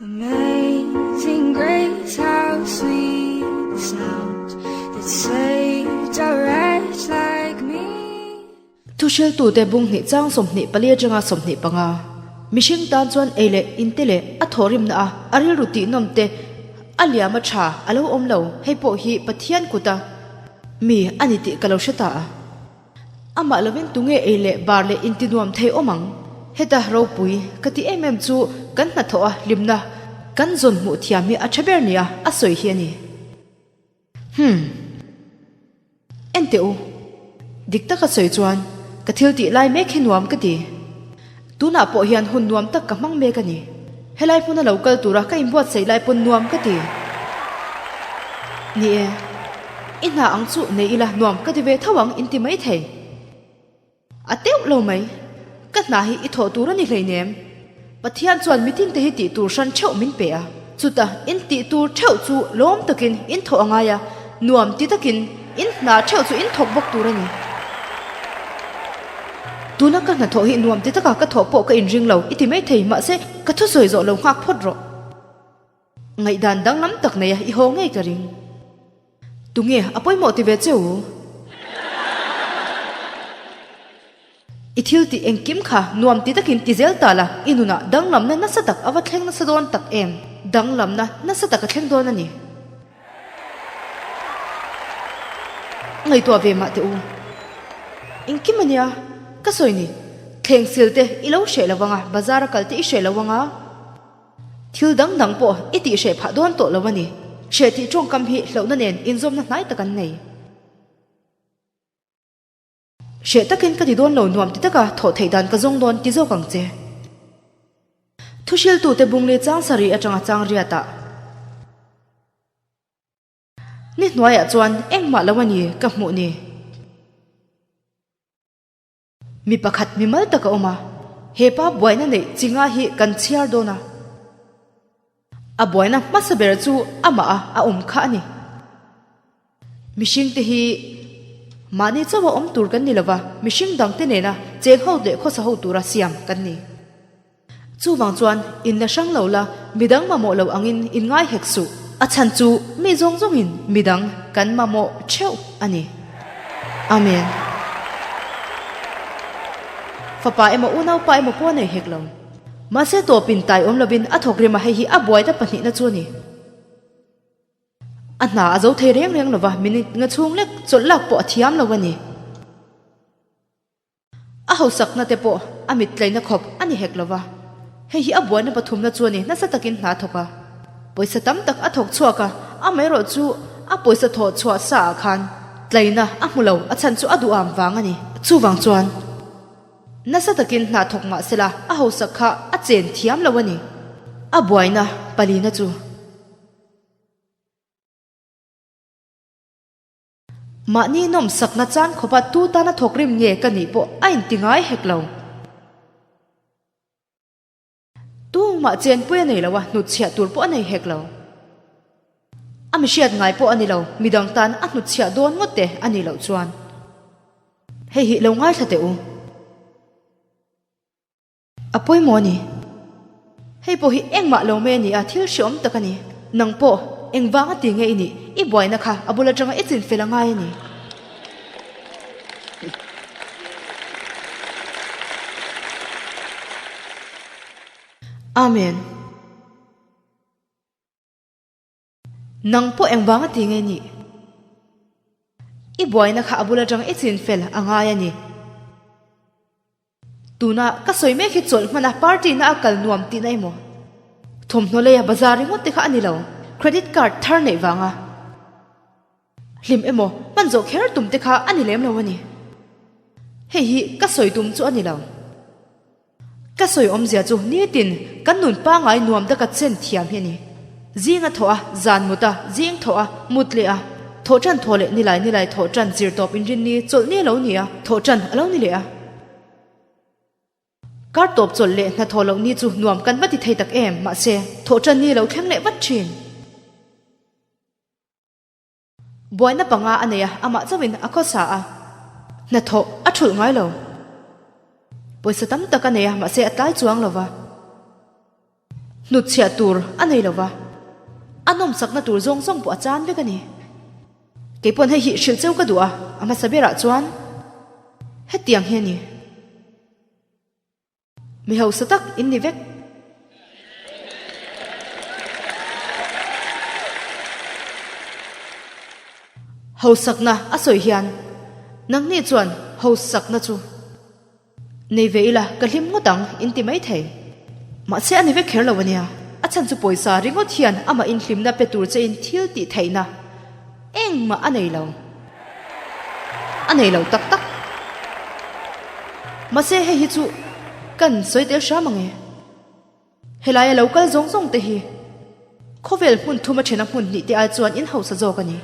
Amazing grace, how sweet the sound that saved a wretch like me. Thuhriltute bung hnih chang 24 atanga 25. Mihring tan chuan ei leh in te leh a thawhrimna a a rilru tihnawm te a liam a tha a lo awm lo, hei pawh hi Pathian kuta mi a ni tih ka lo hre ta a. Amah lovin tunge ei leh bar leh intinuam thei awm ang? Heta ropui ka ti em em chu kan hnathawh a hlimna kan zawn hmuh thiam hi a tha ber nia a sawi hi a ni. Hmm. Enteh u. Dik taka sawi chuan ka thil tih lai mek hi nuam ka ti. Tunah pawh hian hun nuam tak ka hmang mek a ni. Helai hmuna lo kal tura ka inbuatsaih lai pawn nuam ka ti. Ni e, i hna ang chu nei ila nuam ka ti ve tho ang inti mai thei. A teuh lo mai. Ka hna hi i thawh tur a ni hleinem. Pathian chuan mitin te hi tih tur hran theuh min pe a. Chuta in tih tur theuh chu lawm takin in thawh a ngai a, nuam ti takin in hna theuh chu in thawk bawk tur a ni. Tuna ka hnathawh hi nuam ti taka ka thawh pawh ka inring lo i ti mai thei, mahse ka thusawi zawh lo nghak phawt rawh. Ngaihdan danglam tak nei a i haw ngei ka ring. Tunge a pawimawh ti ve che u? I thil tih engkim kha nuam ti takin ti zel ta la, i nunah danglamna nasa tak a va thleng nasa dawn tak em? Danglamna nasa tak a thleng dawn a ni. Ngaihtuah ve mah teh u. Engkim a nia, ka sawi ni. Thleng sil te i lo hreh lo vang a, bazar a kal te i hreh lo vang a. Thil dang dang pawh i tih hreh phah dawn tawh lo a ni. Hreh tih tawngkam hi hlauhna nen inzawmna hnai tak an nei. Hreh takin ka ti dawn lo nuam ti taka thawh theih dan ka zawng dawn ti zawk ang che. Thuhriltute bungli chang sarih atanga chang riatah ni hnuaiah chuan engmah lo a ni ka hmuh ni. Mi pakhat mimal tak a awm a, hepa buaina neih chinga hi kan chhiar dawn a. A buaina hmasa ber chu amah a a awm kha a ni. Mihringte hi mahni chauha awm tur kan ni lova, mihring dangte nena cheng ho leh khawsa ho tura siam kan ni. Chuvang chuan in la hrang lo la, midang mamawh lo angin in ngai hek suh. A chhan chu mi zawng zawngin midang kan mamawh theuh a ni. Amen. Fapa emaw unaupa emaw pawh a nei hek lo. Mahse tawpin tai awm lovin a thawk rem a, hei hi a buaina pahnihna chu a ni. A hna a zo thei reng reng lova, minute nga chhung lek chawlh lak pawh a thiam lo a ni. A hausakna te pawh a mit tlaina khawp a ni hek lova, hei hi a buaina pathumna chu a ni nasa takin hna a thawk a. Pawisa tam tak a thawk chhuak a, amaherawh chu a pawisa thawh chhuah sa ah khan tlaina a hmu lo, a chhan chu a duham vang a ni. Chuvang chuan. Nasa takin hna thawk mah sela a hausak kha a chen thiam lo a ni. A buaina palina chu. Mahni nawmsakna chan khawpa tu tana thawk rim nge ka nih pawh a inti ngai hek lo. Tumah chenpui a nei lo a, hnutchhiah tur pawh a nei hek lo. A mihriat ngai pawh a ni lo, midang tan a hnutchhiah dawn ngawt te a nih loh chuan. Hei hi lo ngaithla teh u. A pawimawh a ni. Hei pawh hi engmah lo mai a ni a, thil hreawm tak a ni. Nang pawh engvanga ti nge i nih? I buaina kha a bul atanga i chinfel a ngai a ni. Amen. Nang pawh engvanga ti nge nih? I buaina kha a bul atang i chin fel a ngai a ni. Tuna ka sawi mek hi chawlh hmana party na a kal nuam tihna emaw? Thawmhnaw leia bazar ringawt te kha a ni lo, credit card thar neih vanga hlim emaw hman zawh kher tum te kha a ni lem lo a ni. Hei hi ka sawi tum chu a ni lo. Ka sawi awmzia chu nitin kan nun pangai nuam taka chen thiam hi a ni. Zing a thawh a, zan mut a, zing thawh a, mut leh a, thawh tan thawh leh nilai nilai thawh tan zir tawp inrin ni chawlh ni a lo ni a, thawh tan a lo ni leh a. Kar tawp chawlh leh hna thawh loh ni chu nuam kan va ti thei tak em, mahse thawh tan ni a lo thleng leh vat thin. Buaina panga a nei a, amah chauhin a khawsa a, hnathawh a thulh ngai lo. Pawisa tam tak a nei a, mahse a tlai chuang lo va. Hnutchhiah tur a nei lo va, a nawmsakna tur zawng zawng pawh a chan vek a ni. Kei pawn hei hi hrilh cheu ka duh a, a hmasa berah chuan hetiang hi a ni. Mi hausa tak in ni vek. Hausakna a sawi hian nangni chuan hausakna chu nei ve ila ka hlim ngawt ang in ti maithei. Mahse a ni vek kher lo a nia. A chhan chu pawisa ringawt hian amah inhlimna pe tur che in thil tih theihna engmah a nei lo. A nei lo tak tak. Mahse hei hi chu kan sawi tel hram ang e. Helaia lo kal zawng zawng te hi khawvel hmun thum a thena hmun hnih te ai chuan in hausa zawk a ni.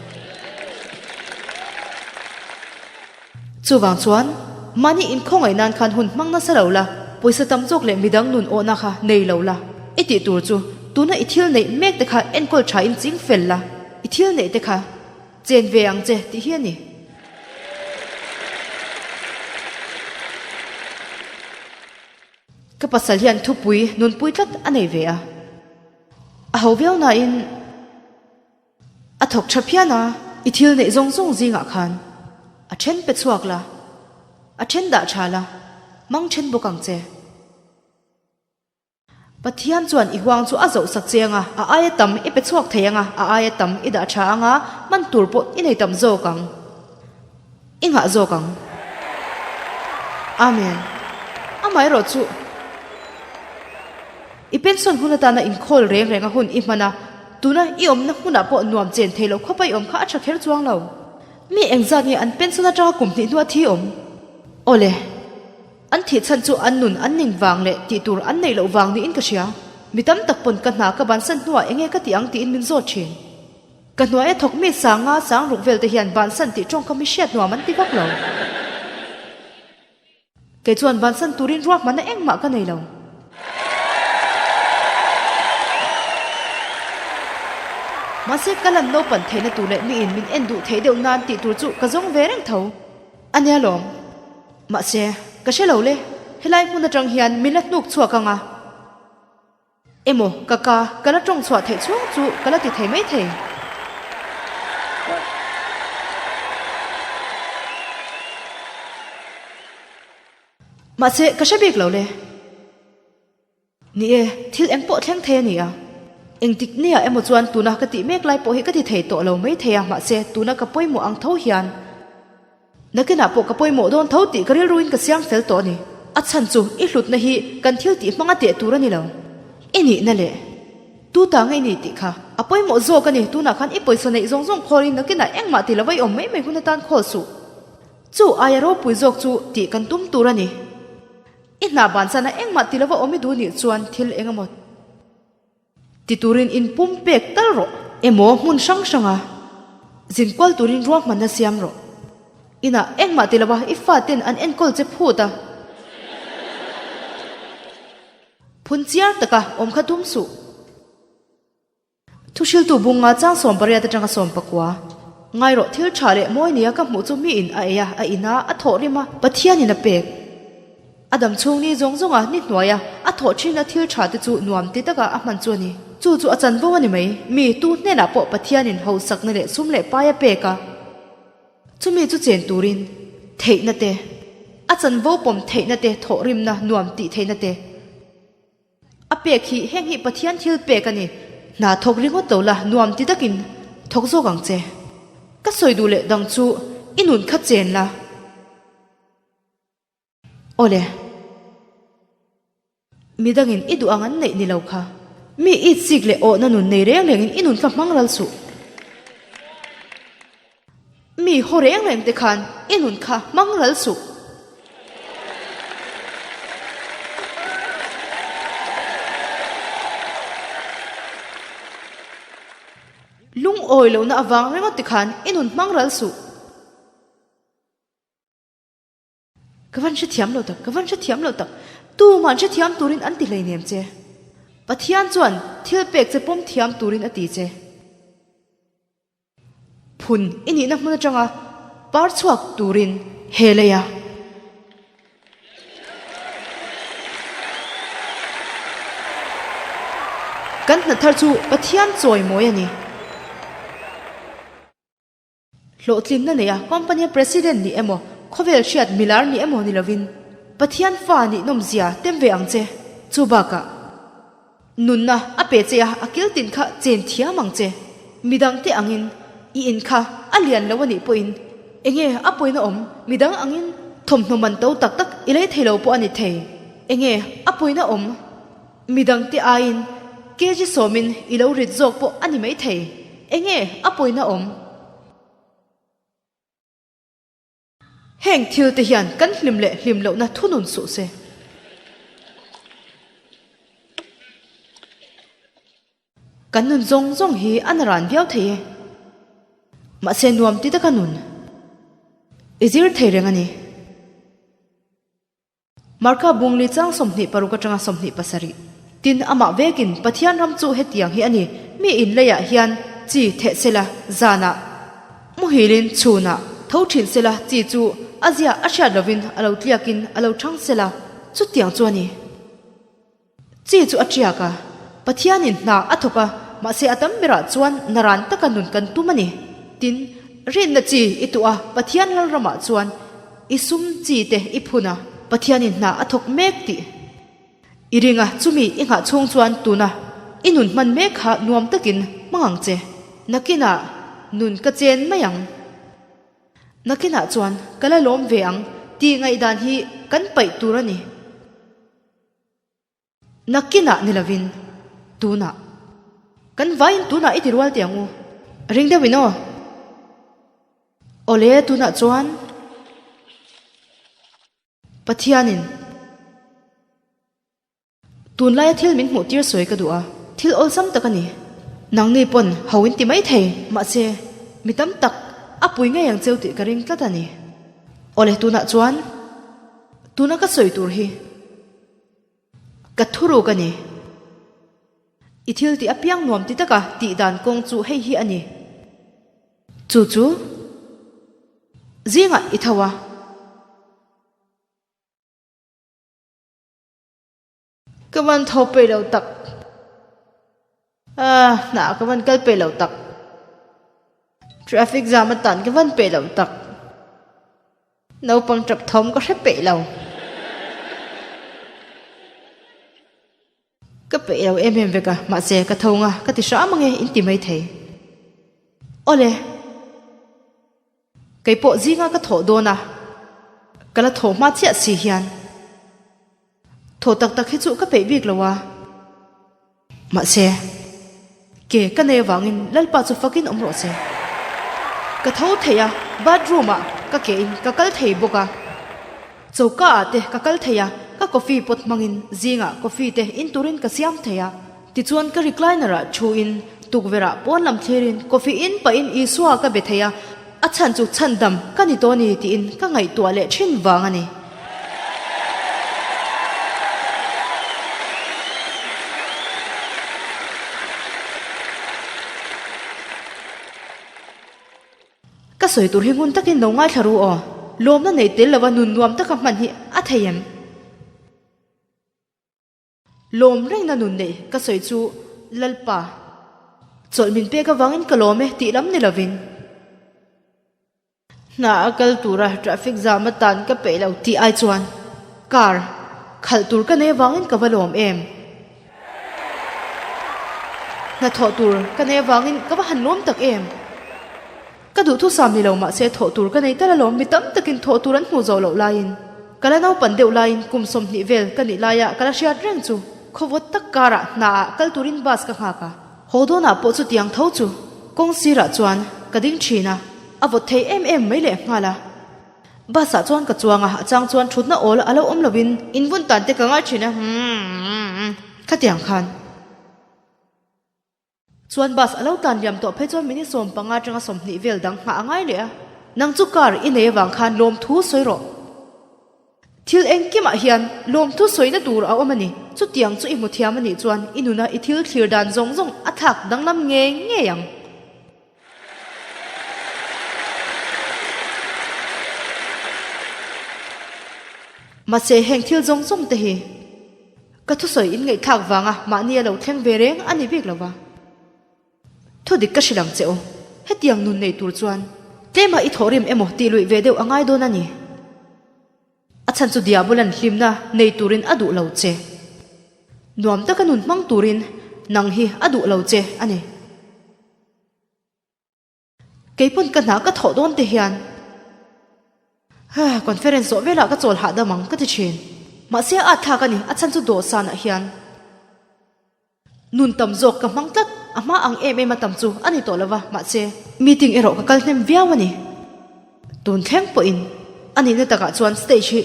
Chuvang chuan mahni inkhawngaih nan khan hun hmang nasa lo la, pawisa tam zawk leh midang nun awhna kha nei lo la. I tih tur chu tuna i thil neih mek te kha enkawl tha in ching fel la, i thil neih te kha Chen ve ang che tih hi a ni. Ka pasal hian thupui nunpui tlat a nei ve a. A ho viau nain a thawk tha phian a. I thil neih zawng zawng zingah khan a then pe chhuak la, a then dah tha la, mang then bawk ang che. Pathian chuan i huang chu a zoh sak che anga, a aia tam i pe chhuak thei anga, a aia tam i dah tha anga, hman tur pawh i nei tam zawk ang. I nghah zawk ang. Amen. Amaherawh chu i pension hun atana inkhawl reng reng a hun i hman a, tuna i awmna hmunah pawh nuam chen thei lo khawpa i awm kha a tha kher chuang lo. Mi engzat nge an pension atanga kum hnih hnua thi awm? Awle. An thih chhan chu an nun an ning vang leh tih tur an neih loh vang niin ka hria. Mi tam tak pawn ka hna ka bansan hnuah enge ka tih ang tiin min zawt thin. Ka hnuaia thawk mi sanga sang ruk vel te hian bansan tih tawngkam hi hriat nuam an ti vak lo. Kei chuan bansan turin ruahmanna engmah ka nei lo. Mahse ka lan naupan theihna tur leh miin min en duh theih deuh nan tih tur chu ka zawng ve reng tho. A nia lawm. Mahse, ka hre lo le, helai hmun atang hian min la hnuk chhuak ang a. Emaw, ka ka, ka la tawng chhuah theih chhung chu ka la ti thei mai thei. Mahse, ka hre bik lo le. Ni e, thil eng pawh thleng thei a ni a. Engtik nia emaw chuan tuna ka tih mek lai pawh hi ka ti thei tawh lo mai thei a, mahse tuna ka pawimawh ang tho hian nakinah pawh ka pawimawh dawn tho tih ka rilruin ka siam fel tawh a ni. A chhan chu i hlutna hi kan thil tih hmanga teh tur a ni lo. I nihna leh tu ta nge i ni tih kha a pawimawh zawk a ni. Tunah khan i pawisa neih zawng zawng khawlin nakinah engmah ti lova i awm mai mai hun atan khawl suh. Chu aia ropui zawk chu tih kan tum tur a ni. I hna bansan a engmah ti lova awm i duh nih chuan thil eng emaw ti turin in pum pek tal rawh. Emaw hmun hrang hranga zin kual turin ruahmanna siam rawh. Inah engmah ti lova i faten an enkawl che phut a. Phun chiar taka awm kha tum suh. Thuhriltu bunga chang 18 atanga 19. Ngai rawh thil tha leh mawi nia ka hmuh chu miin a ei a, a in a, a thawh rim a, Pathianin a pek. A dam chhung ni zawng zawnga ni hnuaia a thawh thin a thil tha te chu nuam ti taka a hman chu a ni. Chu chu a chanvo a ni mai. Mi tu hnenah pawh Pathianin hausakna leh sum leh pai a pek a. Chumi chu chen turin theihna te, a chanvo pawm theihna te, thawhrimna nuam tih theihna te, A pek hi heng hi Pathian thil pek a ni. Hna thawk ringawt lo la, nuam ti takin thawk zawk ang che. Ka sawi duh leh dang chu i nun kha chen la. Awle. Midangin i duh ang an neih ni lo kha. Mi it sik leh awhna nun nei reng rengin i nun kha hmang ral suh. Mi haw reng reng te khan i nun kha hmang ral suh. Lungawi lohna avang ringawt te khan i nun hmang ral suh. Ka van hrethiam lo tak, ka van hrethiam lo tak, tuman hrethiam turin an ti hleinem che. Pathian chuan thil pek che pawm thiam turin a ti che. Phun i nihna hmun atanga par chhuak turin he lei a. Kan hna thar chu Pathian chawimawi a ni. Hlawhtlinna neia company-a president nih emaw, khawvel hriat milar nih emaw ni lovin, Pathian fa nih nawmzia tem ve ang che. Chu bakah, nunna a pe che a, a kil tin kha chen thiam ang che. Midangte angin i in kha a lian lo a nih pawhin enge a pawina awm? Midang angin thawmhnaw man to tak tak i lei thei lo pawh a ni thei. Enge a pawina awm? Midangte aiin kg sawmin i lo rit zawk pawh a ni maithei. Enge a pawina awm? Heng thil te hian kan hlim leh hlim lohna thunun suh se. Kan nun zawng zawng hi a na ran viau thei e. Mahse nuam ti taka nun i zir thei reng a ni. Marka bungli chang 26 atanga 27. Tin, amah vekin Pathian ram chu hetiang hi a ni, mi in leiah hian chi theh sela, zanah muhilin chhunah tho thin sela, chi chu a ziah a hriat lovin a lo tliakin a lo thang sela, chutiang chu a ni. Chi chu a tiak a, Pathianin hna a thawk a, mahse a tam berah chuan naran taka nun kan tum a ni. Tin, rinna chi i tuah a, Pathian lalramah chuan i sum chi te i phun a, Pathianin hna a thawk mek tih i ring a, chumi i nghah chhung chuan tuna i nun hman mek kha nuam takin hmang ang che. Nakinah nun ka chen mai ang. Nakinah chuan ka la lawm ve ang tih ngaihdan hi kan paih tur a ni. Nakinah ni lovin tunah. Kan vaiin tunah i ti rual teh ang u. Ring deuhin aw. Awle tunah chuan Pathianin tunlaia thil min hmuh tir sawi ka duh a, thil awlsam tak a ni. Nangni pawn ho in ti mai thei, mahse mi tam tak a pui ngei ang cheu tih ka ring tlat a ni. Awle tunah chuan tuna ka sawi tur hi. Ka thuruk a ni. I thil tih apiang nuam ti taka tih dan kawng chu hei hi a ni. Chu chu zingah i tho a. Ka van tho peih lo tak. Ahh hnah ka van kal peih lo tak. Traffic jam atan ka van peih lo tak. Naupang tap thawm ka hre peih lo. Ka peih lo em em vek a, mahse ka tho nga ka ti hram ange in ti mai thei. Awle, kei pawh zinga ka thawh dawn a, ka la thawh hma chiah si hian thaw tak tak hi chu ka peih bik lo a. Mahse, ke ka nei avangin Lalpa chu fakin awm rawh se. Ka tho thei a, bathroom ah ka ke in ka kal thei bawk a. Choka ah te ka kal thei a, ka coffee pot hmangin zingah coffee te in turin ka siam thei a. Tichuan ka recliner ah thu in tukverh ah pawn lam thlir in coffee in pah in Isua ka be thei a, a chhan chu chhandam ka ni tawh a ni tiin ka ngaihtuah leh thin vang a ni. Ka sawi tur hi ngun takin lo ngaithla ru aw. Lawmna nei tel lova nun nuam taka hman hi a thei em? Lawm rengna nun neih ka sawi chu Lalpa chawlh min pek avangin ka lawm e tih lam ni lovin. Hna a kal tura traffic jam atan ka peih lo tih ai chuan car khalh tur ka nei avangin ka va lawm em? Hna thawh tur ka nei avangin ka va han lawm tak em? Ka duhthusam ni lo mahse thawh tur ka nei tal alawm mi tam takin thawh tur an hmuh zawh loh laiin ka la naupan deuh laiin kum 20 vel ka nih laia ka la hriat reng chu khawvawt tak karah hnaah kal turin bus ka nghak a. Haw dawnah pawh chutiang tho chu kawng sirah chuan ka ding thin a, a vawt thei em em mai leh nghal a. Bus ah chuan ka chuang a, a chang chuan thutna awl a lo awm lovin invun tan te ka ngai thin a, humm khatiang khan. Chuan bus a lo tan liam tawh phei chuan minute 15 atanga 20 vel dang nghah a ngai leh a, nang chu car i nei avang khan lawmthu sawi rawh. Thil engkimah hian lawmthu sawina tur a awm a ni. Chutiang chu i hmu thiam a nih chuan i nuna i thil thlir dan zawng zawng a thlak danglam ngei ngei ang. Mahse heng thil zawng zawng te hi. Ka thusawi in ngaihthlak vanga mahni a lo thleng ve reng a ni bik lo va. Thudik ka hrilh ang che u, hetiang nun nei tur chuan tlema i thawhrim emaw tih luih ve deuh a ngai dawn a ni. A chhan chu Diabolan hlimna nei turin a duh lo che. Nuam taka nun hmang turin nang hi a duh lo che a ni. Kei pawn ka hna ka thawh dawn te hian conference zawh velah ka chawl hahdam ang ka ti thin. Mahse a at thlak a ni, a chhan chu dawhsanah hian nun tam zawk ka hmang tlat, a hma ang em em a tam chu a ni tawh lo va, mahse meeting erawh ka kal hnem viau a ni. Tun thleng pawhin a nihna takah chuan stage hi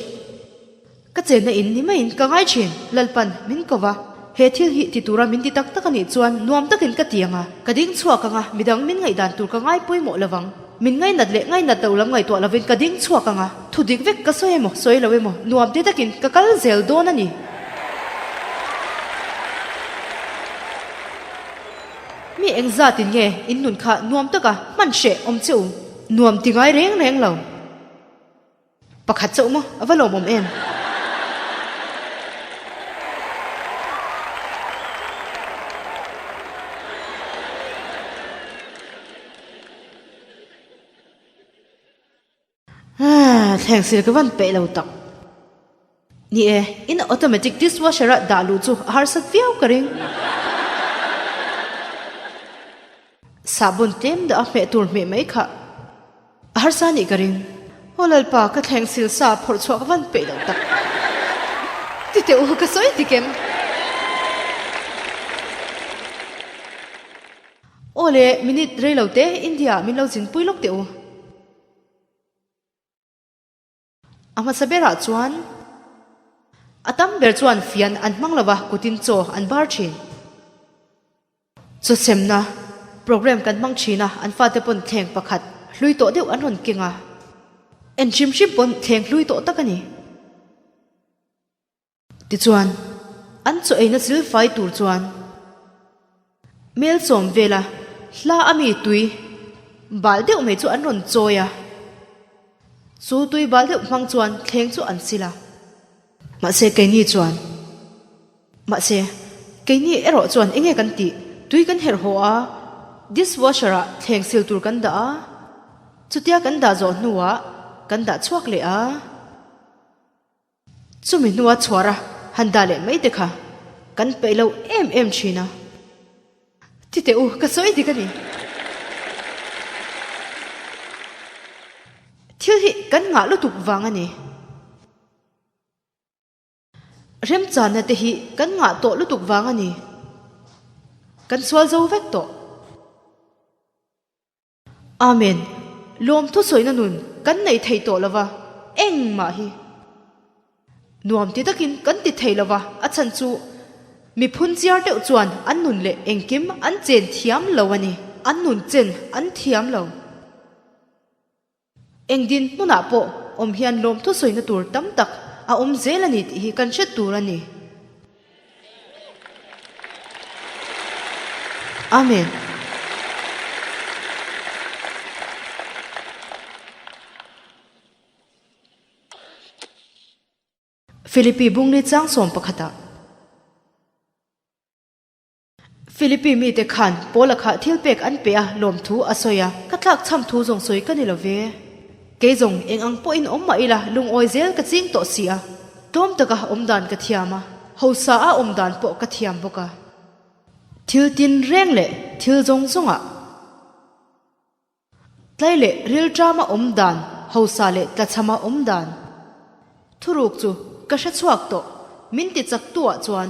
Ka chenna in ni maiin ka ngai thin, Lalpan min ko va, he thil hi ti tura min ti tak tak a nih chuan nuam takin ka ti ang a, ka ding chhuak ang a, midang min ngaihdan tur ka ngai pawimawh lo vang. Min ngainat leh ngainat lo lam ngaihtuah lovin ka ding chhuak ang a, thu dik vek ka sawi emaw sawi lo emaw nuam ti takin ka kal zel dawn a ni. Mi engzatin nge in nun kha nuam taka hman hreh awm che u? Nuam ti ngai reng reng lo. Pakhat chauh maw? A va lawmawm em? Thleng sil ka van peih lo tak. Ni e, in automatic dishwasher a dah luh chu a harsat viau ka ring. Sahbawn tlem dah a hmeh tur hmeh mai kha. A harsa nih ka ring. Aw Lalpa, ka thleng sil sa phawrh chhuah ka van peih loh tak. Ti teh u, ka sawi dik em? Aw le, minute rei lo te India ah min lo zin pui lawk teh u. A hmasa berah chuan a tam ber chuan fian an hmang lo va, kutin chaw an bar thin. Chawchhemna programme kan hmang thin a, an fate pawn thleng pakhat hlui tawh deuh an rawn keng a, en hrim hrim pawn thleng hlui tawh tak a ni. Tichuan, an chaw eina chil fai tur chuan mel sawm vela hla a mi tui bal deuh mai chu an rawn chawi a, chu tui bal deuh hmang chuan thleng chu an sil a. Mahse keini chuan. Mahse, keini erawh chuan enge kan tih? Tui kan herh haw a, dishwasher ah thleng sil tur kan dah a, chutia kan dah zawh hnuah kan dah chhuak leh a, chumi hnua chhuar a han dah leh mai te kha kan peih lo em em thin a. Ti teh u, ka sawi dik a ni. Thil hi kan ngah lutuk vang a ni. Remchana te hi kan ngah tawh lutuk vang a ni. Kan sual zo vek tawh. Amen. Lawmthu sawina nun kan nei thei tawh lova, engmah hi nuam ti takin kan ti thei lova, a chhan chu mi phunchiar deuh chuan an nun leh engkim an chen thiam lo a ni. An nun chen an thiam lo. Eng dinhmunah pawh awm hian lawmthu sawina tur tam tak a awm zel a ni tih hi kan hre tur a ni. Amen. Philippi bungli chang sawm pakhatah. Philippi mite khan Paula kha thil pek an pe a, lawmthu a sawi a, Ka tlak chham thu zawng sawi ka ni lo ve. Kei zawng eng ang pawhin awm mah ila lungawi zel ka ching tawh si a, tlawm taka awm dan ka thiam a, hausa a awm dan pawh ka thiam bawk a. Thil tin reng leh thil zawng zawngah. Tlai leh rilṭama awm dan, hausa leh tlachhama awm dan. Thuruk chu ka hre chhuak tawh, min ti chak tu ah chuan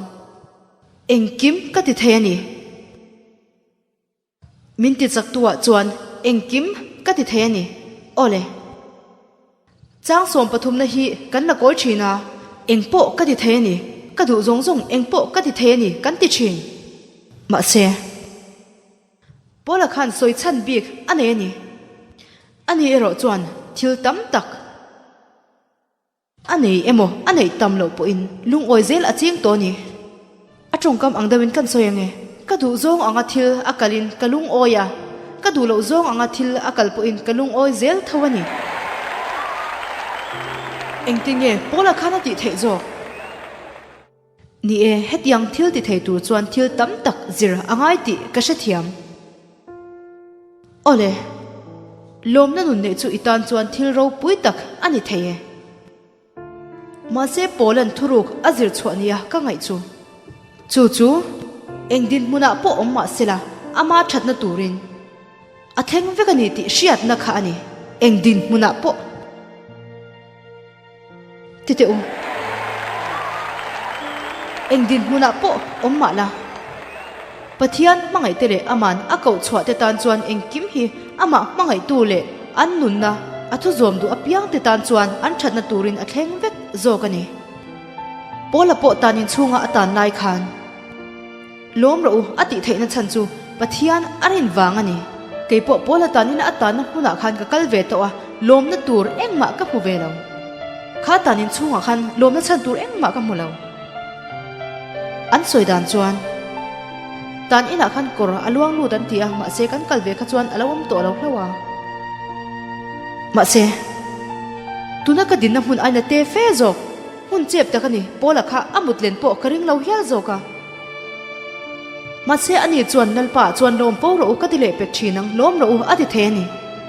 engkim ka ti thei a ni. Min ti chak tu ah chuan engkim ka ti thei a ni. Awle. Chang sawm pathumna hi kan la kawl thin a, engpawh ka ti thei a ni, ka duh zawng zawng engpawh ka ti thei a ni kan ti thin. Mahse. Paula khan sawi chhan bik a nei a ni. Ani erawh chuan thil tam tak a nei emaw a neih tam loh pawhin lungawi zel a ching tawh a ni. A tawngkam ang deuhin kan sawi ange. Ka duh zawng anga thil a kalin ka lungawi a, ka duh loh zawng anga thil a kal pawhin ka lungawi zel tho a ni. Engtin nge Paula khan a tih theih zawk? Ni e, hetiang thil ti thei tur chuan thil tam tak zir a ngai tih ka hrethiam. Awle, lawmna nun neih chu i tan chuan thil ropui tak a ni thei e. Mahse Paula'n thuruk a zir chhuah nia ka ngaih chu. Chu chu eng dinhmunah pawh awm mah sela ama thatna turin a thleng vek a ni tih hriatna kha a ni. Eng dinhmunah pawh. Ti teh u. Eng dinhmunah pawh awm mah la. Pathian hmangaihte leh Aman a koh chhuah te tan chuan engkim hi amah hmangaihtu leh an nunna a thu zawm duh apiang te tan chuan an thatna turin a thleng vek zawk a ni. Paula pawh tan inchhunga a tan lai khan lawm rawh u a tih theihna chhan chu Pathian a rin vang a ni. Kei pawh Paula tan ina a tanna hmunah khan ka kal ve tawh a, lawmna tur engmah ka hmu ve lo. Kha tan inchhungah khan lawmna chhan tur engmah ka hmu lo. An sawi dan chuan, Tan inah khan kawr a luang lut an ti a, mahse kan kal ve kha chuan a lo awm tawh lo hlauh a. Mahse, tuna ka dinna hmun aina te fe zawk, hmun chep tak a ni, Paula kha a mut len pawh ka ring lo hial zawk a. Mahse ani chuan Lalpa ah chuan lawm fo rawh u ka ti leh pek thin ang, lawm rawh u a ti thei a ni.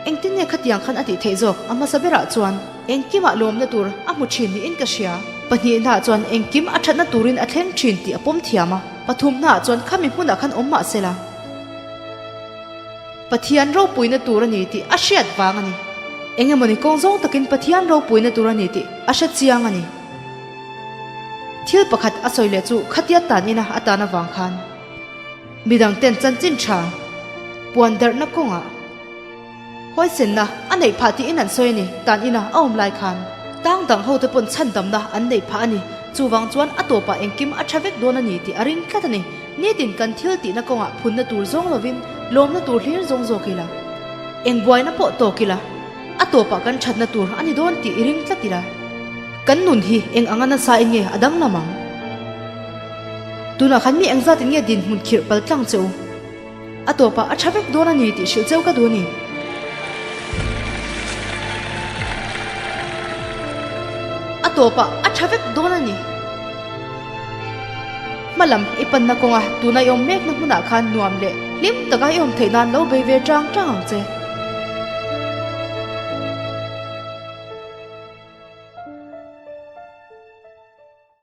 Engtin nge khatiang khan a tih theih zawk? A hmasa berah chuan engkimah lawmna tur a hmu thin niin ka hria. Pahnihnaah chuan engkim a thatna turin a thleng thin tih a pawm thiam a. Pathumnaah chuan khami hmunah khan awm mah sela Pathian ropuina tur a ni tih a hriat vang a ni. Engemawni kawng zawng takin Pathian ropuina tur a ni tih a hre chiang a ni. Thil pakhat a sawi leh chu khatia tan ina a tan avang khan midang ten chanchin tha puan darhna kawngah huaisenna a neih phah tiin an sawi a ni. Tan ina a awm lai khan tang dang ho te pawn chhandamna an neih phah a ni. Chuvang chuan a tawpah engkim a tha vek dawn a ni tih a ring tlat a ni. Nitin kan thil tihna kawngah phunna tur zawng lovin lawmna tur hlir zawng zawk ila, eng buaina pawh tawk ila a tawpah kan thatna tur a ni dawn tih i ring tlat ila. Kan nun hi eng anga nasa in nge a danglam ang? Tunah khan mi engzat in nge dinhmun khirh pal tlang che u? A tawpah a tha vek dawn a ni tih hrilh cheu ka duh a ni. A tawpah a tha vek dawn a ni. Hmalam i panna kawnga tuna i awm mekna hmunah khan nuam leh hlim taka i awm theih nan lo bei ve tang tang ang che.